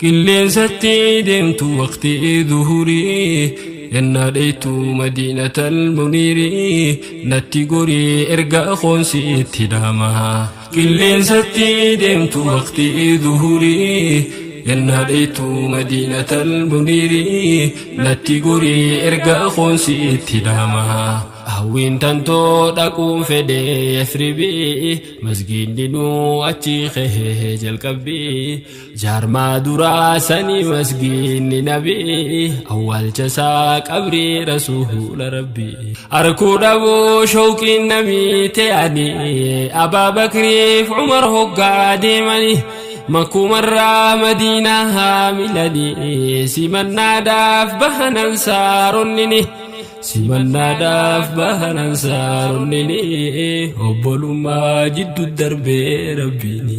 Qilleensatti deemtu waqtii zuhurii, yennaa dheeytu madiinatal muniirii, natti gorii erga koonsi itti dhaama. Qilleensatti deemtu waqtii zuhurii, yennaa dheeytu madiinatal muniirii, natti gorii erga koonsi itti dhaama. Hawwiin tantoo dhaquun fedhe Yasribii, masgiidni nuu achi kahee jalqabbii, jaarmaa duraa sanii masgiidni nabii, awwaalcha isaa qabrii rasuula rabbii. Arkuu dhabuu shawqiin namii ta'anii, Abaa Bakriif Umar hoggaa deemanii, makkumarraa Madiinaa haamilanii, simannaadhaaf bahan ansaaronni. Simannaadhaaf bahan ansaaronni, obbolummaa jiddu darbee rabbiini.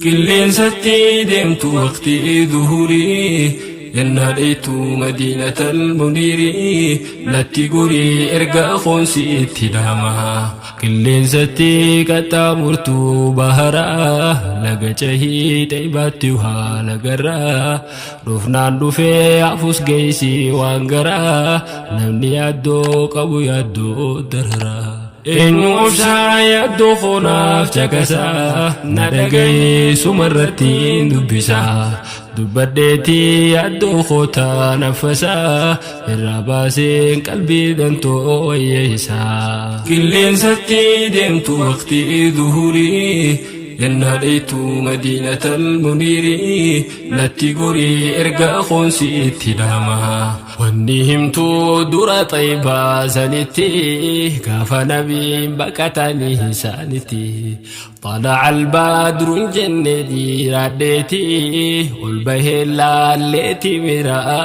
Qilleensatti deemtu waqtii zuhurii, yennaa dheeytu madiinatal muniirii, natti gorii erga koonsi itti dhaama. Qilleensatti qaxxaamurtu baharaa, laga cahii xaybaatti waa lagarraa, dhufnaan dhufee hafus geessi waan garaa, namni yaaddoo qabu yaaddoo dararaa. Eenyu obsaa yaaddoo koonaaf caqasaa, na dhaga'ee sumarratti dubbisaa. Dubbadheetii yaaddoo kootaa naffasaa, irraa baaseen qalbii dantoo wayyeessaa. Qilleensatti deemtu waqtii zuhurii, yennaa dheeytu madiinatal muniirii, natti gorii erga koonsi itti dhaama. Wanni himtuu dura xaybaa sanitti, gaafa nabiin baqatanii isaanitti. Xala'a albadruun jenne dhiiraadheeti, ol bahee laalleeti miraa.